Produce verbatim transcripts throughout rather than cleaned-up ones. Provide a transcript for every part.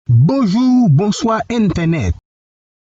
Bonjou, bonswa entènèt.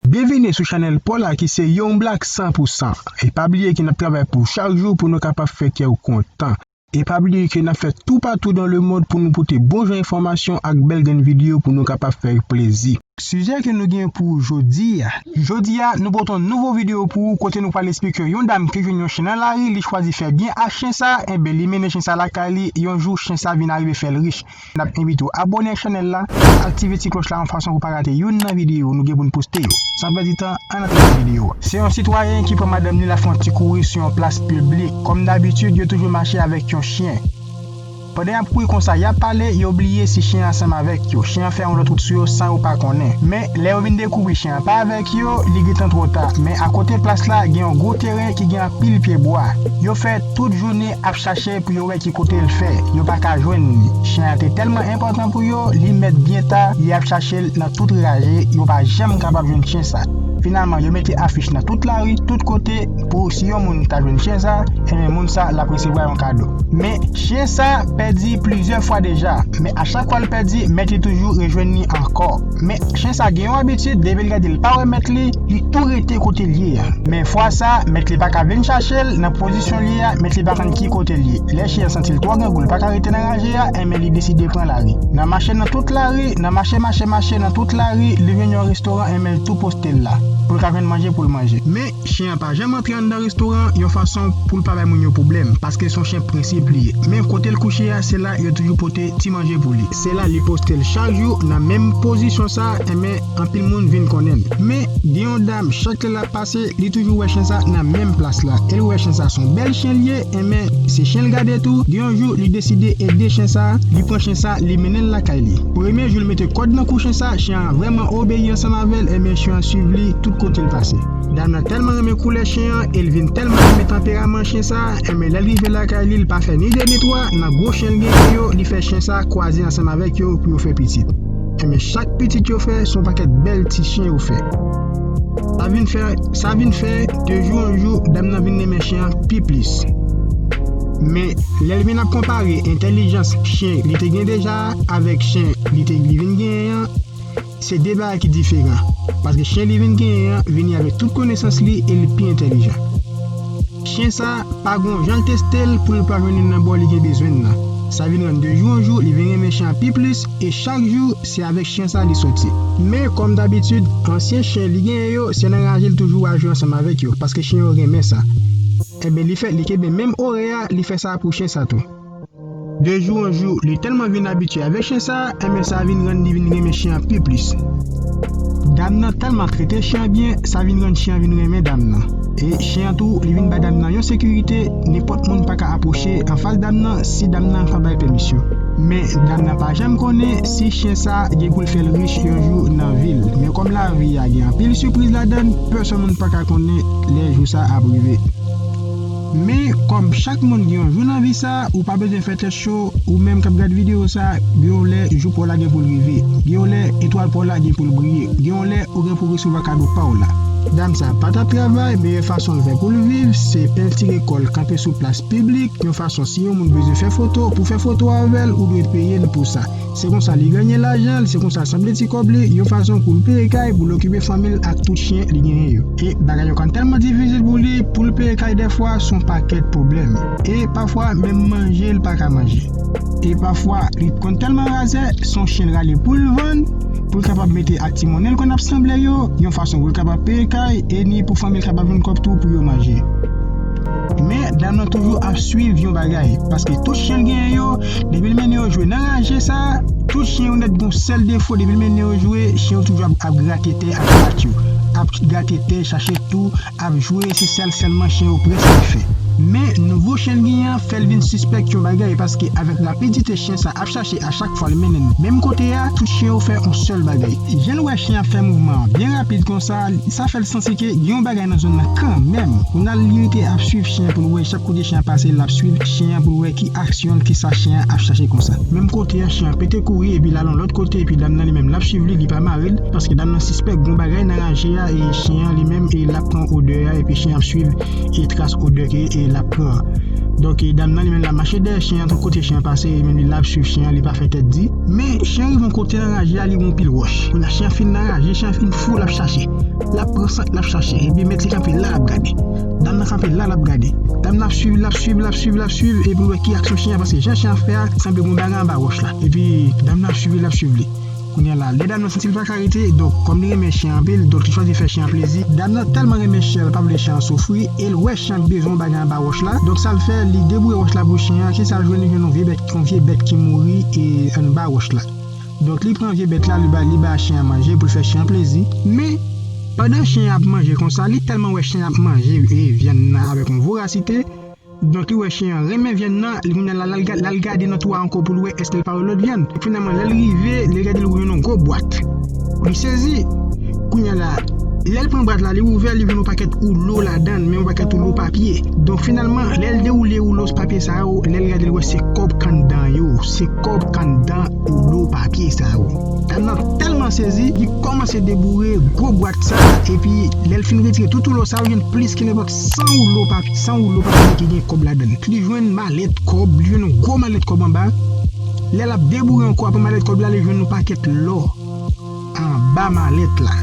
Byenvini sou chanèl pa w la ki se Young Black san pou san. E pa bliye ke n ap travay pou chak jou pou nou kapab fè kè w kontan. E pa bliye ke n ap fè toupatou dans le monde pou nou pote bon jan enfòmasyon ak bèl grenn videyo pou nou kapab fè plezi. Sijè ke nou gen pou jodi a. Jodi a, nou pote yon nouvo videyo pou ou kote nou pral esplike yon dam ki jwenn yon chen nan lari, li chwazi fè byen ak chen sa, enben li mennen chen sa lakay li, yon jou chen sa vin arive fè l rich. N ap envite w abòne ak chanèl la, aktive ti klòch la yon fason pou w pa rate youn nan videyo nou gen pou n poste yo. San pèdi tan, ann antre nan videyo a. Se yon sitwayen ki pran madanm li, l ap fè yon ti kouri sou yon plas piblik. Kòm dabitid, yo toujou mache avèk yon chen. Pandan y ap kouri konsa, y ap pale, yo bliye si chen an ansanm avèk yo. Chen an fè yon lòt wout sou yo san yo pa konnen. Men, lè yo vin dekouvri chen an pa avèk yo, li gentan twò ta. Men akote plas la, gen yon gwo teren ki gen anpil pyebwa. Yo fè tout jounen ap chache pou yo wè ki kote l fè. Yo pa ka jwenn li. Chen an te tèlman enpòtan pou yo, li mèt byen ta, y ap chache l nan tout raje, yo pa janm kapab jwenn chen sa. Finalman, yo mete afich nan tout lari, tout kote, pou si yon moun ta jwenn chen sa, enben moun sa l ap resevwa yon kado. Men, chen sa pèdi plizyè fwa deja, men a chak fwa l pèdi, mèt li toujou rejwenn li ankò. Men, chen sa gen yon abitid, depi l gade l pa wè mèt li, li tou rete kote l ye a. Men fwa sa, mèt li pa ka vin chache l nan pozisyon l ye a, mèt li pa konn ki kote l ye. Lè chen an santi l twò grangou, l pa ka rete nan raje a, enben li deside pran lari. Nan mache nan tout lari, nan mache, mache, mache nan tout lari, li jwenn yon restoran, enben l tou poste l la, pou l ka jwenn manje pou l manje. Men, chen an pa janm antre anndan restoran yon fason pou l pa bay moun yo pwoblèm, paske se yon chen prensip li ye. Men kote l kouche a, se la yo toujou pote ti manje pou li. Se la li poste l chak jou nan menm pozisyon sa, enben anpil moun vin konnen l. Men, gen yon dam, chak lè l ap pase, li toujou wè chen sa nan menm plas la. E l wè chen sa se yon bèl chen l ye, enben se chen l gade tou. Gen yon jou, li deside ede chen sa, li pran chen sa, li mennen l lakay li. Premye jou l mete kòd nan kou chen sa, chen an vrèman obeyi ansanm avè l, enben chen an swiv li tout kote l pase. Dam nan tèlman renmen koulè chen an e l vin tèlman renmen tanperaman chen sa, enben lè l rive lakay li, l pa fè ni de ni twa, nan gwo chen l genyen yo, li fè chen sa kwaze ansanm avèk yo pou yo fè pitit. Enben chak pitit yo fè, se yon pakèt bèl ti chen yo fè. Sa vin fè, sa vin fè, de jou an jou, dam nan vin renmen chen an pi plis. Men, lè l vin ap konpare entèlijans chen li te gen deja a avèk chen li te, li vin genyen an, se de bagay ki diferan. Paske chen li vin genyen an vini avèk tout konesans li e li pi entèlijan. Chen sa pa gon jan l teste l pou l pa jwenn youn nan bò li gen bezwen l nan. Sa vin rann de jou an jou, li vin renmen chen an pi plis e chak jou, se avèk chen sa li soti. Men, kòm dabitid, ansyen chen li genyen yo, se nan raje l toujou al jwe ansanm avèk yo, paske chen yo renmen sa. Enben, li fè, li kenbe menm orè a, li fè sa pou chen sa tou. De jou an jou, li tèlman vin abitye avèk chen sa, enben sa vin rann li vin renmen chen an pi plis. Dam nan tèlman trete chen an byen, sa vin rann chen an vin renmen dam nan. E chen an tou, li vin bay dam nan yon sekirite, nenpòt moun pa ka apwoche anfas dam nan si dam nan pa bay pèmisyon. Men, dam nan pa janm konnen si chen sa gen pou l fè l rich yon jou nan vi l. Men kòm lavi a gen anpil sipriz ladan l, pèsonn moun pa ka konnen lè jou sa ap rive. Men, kòm chak moun gen yon jou nan vi sa, ou pa bezwen fè tèt cho, ou menm k ap gad videyo sa, gen yon lè jou pa w la gen pou l rive. Gen yon lè etwal pa w la gen pou l briye. Gen yon lè ou gen pou resevwa kado pa w la. Dam sa pa t ap travay, meyè fason l fè pou l viv, se pentire kò l kanpe sou plas piblik, yon fason si yon moun bezwen fè foto, pou fè foto avè l, ou dwe peye l pou sa. Se konsa li genyen lajan l, se konsa l sanble ti kòb li, yon fason pou l peye kay, pou l okipe fanmi l ak tout chen li genyen yo. E bagay yo konn tèlman difisil pou li, pou l peye kay dèfwa, se yon pakèt pwoblèm. E pafwa, menm manje l pa ka manje. E pafwa, li konn tèlman razè, se yon chen l rale pou l vann, pou l kapab mete ak ti monnen l konn ap sanble yo, yon fason pou l kapab peye kay, e ni pou fanmi l kapab jwenn kòb tou pou yo manje. Men, dam nan toujou ap swiv yon bagay, paske tout chen l genyen yo, depi l mennen yo jwe nan raje sa, tout chen yo nèt gon sèl defo, depi l mennen yo jwe, chen yo toujou ap, ap grate tè ak pat yo, ap grate tè, chache tou, ap jwe, se sèl sèlman chen yo prèske fè. Men, nouvo chen l genyen an fè l vin sispèk yon bagay, paske avèk rapidite chen sa ap chache a chak fwa l mennen l menm kote a, tout chen yo fè yon sèl bagay. Jan l wè chen ap fè mouvman an byen rapid konsa, sa fè l santi ke gen yon bagay nan zòn nan kanmenm. Kounye a li rete ap swiv chen an pou l wè chak kote chen an pase, l ap swiv chen an pou l wè ki aksyon l, ki sa chen an ap chache konsa. Menm kote a, chen an pete kouri epi l al yon lòt kote, epi dam nan li menm l ap swiv li, li pa mare l, paske dam nan sispèk gon bagay nan raje a, e chen an li menm, e l ap pran odè a, epi chen an ap swiv e tras odè ke e l ap pran an. Donk, e dam nan li menm l ap mache dèyè chen an, tout kote chen an pase, e menm li l ap swiv chen an, li pa fè tèt di. Men, chen an rive yon kote nan raje a, li wè yon pil wòch. Kounye a, chen an fin nan raje, chen an fin fou, l ap chache. L ap pran sant, l ap chache. Epi mèt li kanpe la, l ap gade. Dam nan kanpe la, l ap gade. Dam nan ap swiv, l ap swiv, l ap swiv, l ap swiv, epi l wè ki aksyon chen an, paske jan chen an fè a, sanble gon bagay anba wòch la. Epi, dam nan ap swiv li, l ap swiv li. Kounye a la, lè dam nan santi l pa ka rete, donk, kòm li renmen chen an anpil, donk, li chwazi fè chen an plezi. Dam nan tèlman renmen chen an, l pa vle chen an soufri, e l wè chen an bezwen yon bagay anba wòch la. Donk, sa l fè, li debouye wòch la pou chen an. Kisa l jwenn? Li jwenn yon vye bèt, yon vye bèt ki mouri, e, anba wòch la. Donk, li pran vye bèt la, li ba, li ba chen an manje pou l fè chen an plezi. Men, pandan chen an ap manje konsa, li tèlman wè chen an ap manje, e, vyann nan avèk yon vorasite. Donk, li wè chen an renmen vyann nan, li kounye a la, l al ga-, l al gade nan twou a ankò pou l wè èske l pa wè lòt vyann. Finalman, lè l rive, li gade, li wè yon gwo bwat. Li sezi. Kounye a la, lè l pran bwat la, li ouvè, li jwenn yon pakèt woulo ladan l, men yon pakèt woulo papye. Donk, finalman, lè l dewoule woulo papye sa yo, lè l gade, li wè se kòb k anndan yo. Se kòb k anndan woulo papye sa yo. Dam nan tèlman sezi, li kòmanse deboure gwo bwat sa, epi lè l fin retire tout woulo sa yo, jwenn plis ke nenpòt san woulo papye, san woulo papye ki gen kòb ladan l. Li jwenn malèt kòb, li jwenn yon gwo malèt kòb anba. Lè l ap deboure ankò apre malèt kòb la, li jwenn yon pakèt lò anba malèt la.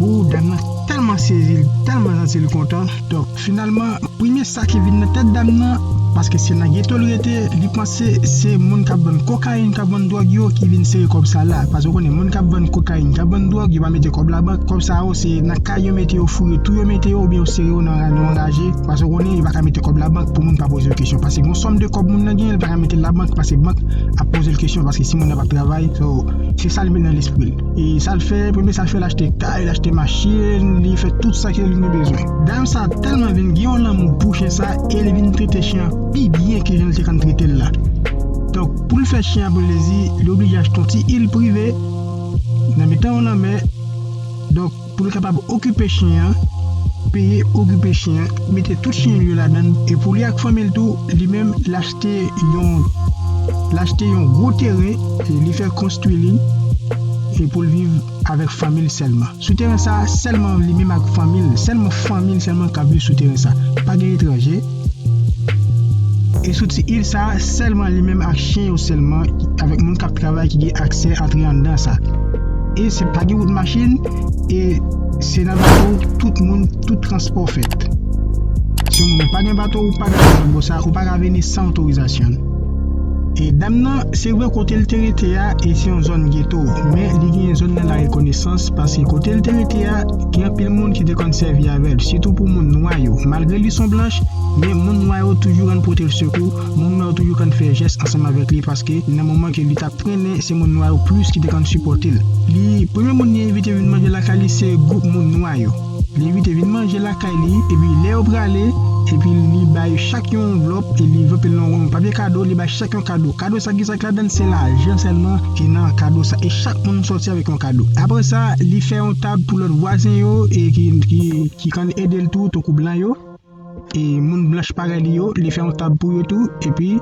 Ou, dam nan tèlman sezi, li tèlman santi l kontan. Donk, finalman, premye sa ki vin nan tèt dam nan, paske se nan geto l rete, li panse se moun k ap vann kokayin, k ap vann dwòg yo ki vin sere kòb sa la. Paske w konnen, moun k ap vann kokayin, k ap vann dwòg, yo pa mete kòb labank. Kòb sa yo, se nan kay yo mete yo, fouye tou yo mete yo, oubyen yo sere yo nan, nan yon raje. Paske w konnen, yo pa ka mete kòb labank pou moun pa poze yo kesyon. Paske gon sòm de kòb moun nan genyen, li pa ka mete l labank, paske bank ap poze l kesyon, paske si moun nan p ap travay, so, se sa li met nan lespri l. E sa l fè, premye sa l fè, l achte kay, l achte machin, li fè tout sa ke li gen bezwen. Dam sa tèlman vin gen yon lanmou pou chen sa, e li vin trete chen an pi byen ke jan l te konn trete l la. Donk, pou l fè chen an plezi, li oblije achte yon ti il prive nan mitan yon lanmè. Donk, pou l kapab okipe chen an, peye okipe chen an, mete tout chen li yo ladan l, e pou li ak fanmi l tou, li menm, l achte yon, l achte yon gwo teren, e li fè konstwi li, e pou l viv avèk fanmi l sèlman. Sou teren sa a, sèlman li menm ak fanmi l, sèlman fanmi l sèlman k ap viv sou teren sa. Pa gen etranje. E sou ti il sa a, sèlman li menm ak chen yo sèlman, avèk moun k ap travay ki gen aksè antre anndan sa. E se pa gen wout machin, e se nan bato tout moun, tout transpò fèt. Si yon moun pa gen bato, ou pa ka vin nan bò sa, ou pa ka vini san otorizasyon l. E dam nan, se vre kote l te rete a, e se yon zòn geto, men li genyen zòn nan la rekonesans, paske kote l te rete a, gen anpil moun ki te konn sèvi avè l, sitou pou moun nwa yo. Malgre li se yon blanch, men moun nwa yo toujou konn pote l sekou, moun nwa yo toujou konn fè jès ansanm avèk li, paske nan moman ke li t ap trennen, se moun nwa yo plis ki te konn sipòte l. Li, premye moun li envite vin manje lakay li, se gwoup moun nwa yo. Li envite vin manje lakay li, epi lè yo prale, epi li bay chak yon anvlòp, e li anvlope l nan yon papye kado, li bay chak yon kado. Kado sa ki sa k ladan l, se lajan sèlman ki nan kado sa. E chak moun sòti avèk yon kado. Apre sa, li fè yon tab pou lòt vwazen yo, e ki, ki, ki konn ede l tou, tankou blan yo. E moun blanch parèy li yo, li fè yon tab pou yo tou, epi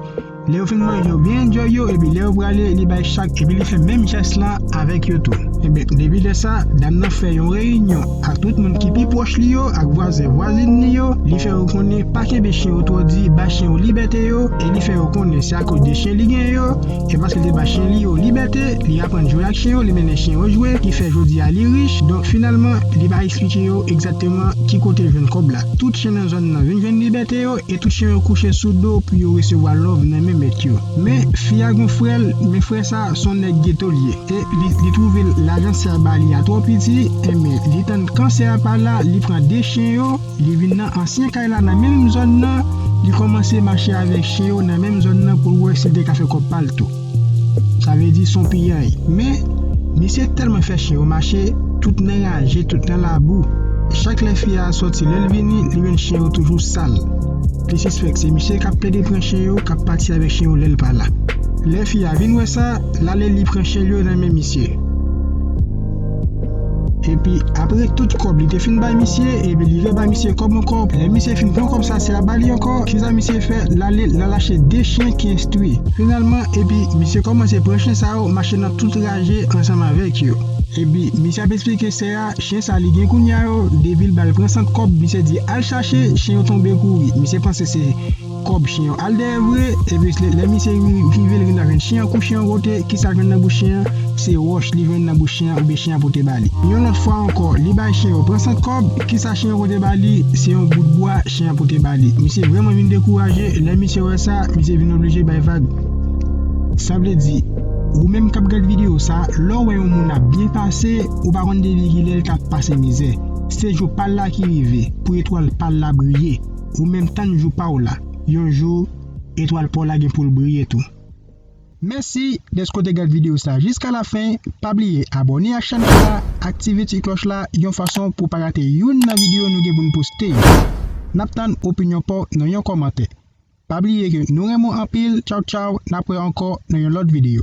lè yo fin manje, yo byen enjoy yo, epi lè yo prale, li bay chak, epi li fè menm jès la avèk yo tou. Ebyen, depi lè sa, dam nan fè yon reyinyon ak tout moun ki pi pwòch li yo, ak vwazen, vwazin li yo, li fè yo konnen pa kenbe chen yo twò di, ba chen yo libète yo, e li fè yo konnen se akoz de chen li gen yo, e paske li te ba chen li yo libète, li aprann jwe ak chen yo, li mennen chen yo jwe, ki fè jodi a li rich. Donk, finalman, li pa eksplike yo egzakteman ki kote l jwenn kòb la. Tout chen nan zòn nan vin jwenn libète yo, e tout chen yo kouche sou do pou yo resevwa love nan men mèt yo. Men, fi a gon frè l, men frè sa, se yon nèg geto l ye. E li, li twouve lajan sè a ba li a twò piti, enben, li tann kan sè a pa la, li pran de chen yo, li vin nan ansyen kay la, nan menm zòn nan, li kòmanse mache avèk chen yo nan menm zòn nan pou l wè si l te ka fè kòb pa l tou. Sa vle di se yon piyay. Men, misye tèlman fè chen yo mache, tout nan raje, tout nan labou. Chak lè fi a sòti, lè l vini, li jwenn chen yo toujou sal. Li sispèk se misye k ap plede pran chen yo, k ap pati avèk chen yo lè l pa la. Lè fi a vin wè sa, l ale li pran chen l yo nan men misye. Epi, apre tout kòb li te fin bay misye, epi li rebay misye kòb ankò. Lè misye fin pran kòb sa, se a ba li ankò. Kisa misye fè? L ale, l al achte de chen ki enstwi. Finalman, epi misye kòmanse pran chen sa yo, mache nan tout raje ansanm avèk yo. Epi, misye ap eksplike sè a, chen sa li gen kounya yo, depi l ba l trant kòb, misye di al chache, chen yo tonbe kouri. Misye panse se kòb chen yo al dèyè vre, epi lè, lè misye ri-, rive, l vin la jwenn chen an kouche yon kote, kisa l jwenn nan bouch chen an? Se wòch li jwenn nan bouch chen an, oubyen chen an pote ba li. Yon lòt fwa ankò, li bay chen yo trant kòb, kisa chen yo pote ba li? Se yon bout bwa chen an pote ba li. Misye vrèman vin dekouraje, lè misye wè sa, misye vin oblije bay vag. Sa vle di, ou menm k ap gad videyo sa, lè w wè yon moun ap byen pase, ou pa konn depi kilè l t ap pase mizè. Se jou pa l la ki rive, pou etwal pa l la briye. Ou menm tann jou pa w la. Yon jou, etwal pa w la gen pou l briye tou. Mèsi dèske w te gad videyo sa jiska lafen. Pa bliye abòne ak chanèl la, aktive ti klòch la yon fason pou w pa rate youn nan videyo nou gen pou n poste yo. N ap tann opinyon pa w nan yon kòmantè. Pa bliye ke nou renmen w anpil. Tchaw, tchaw, n ap wè ankò nan yon lòt videyo.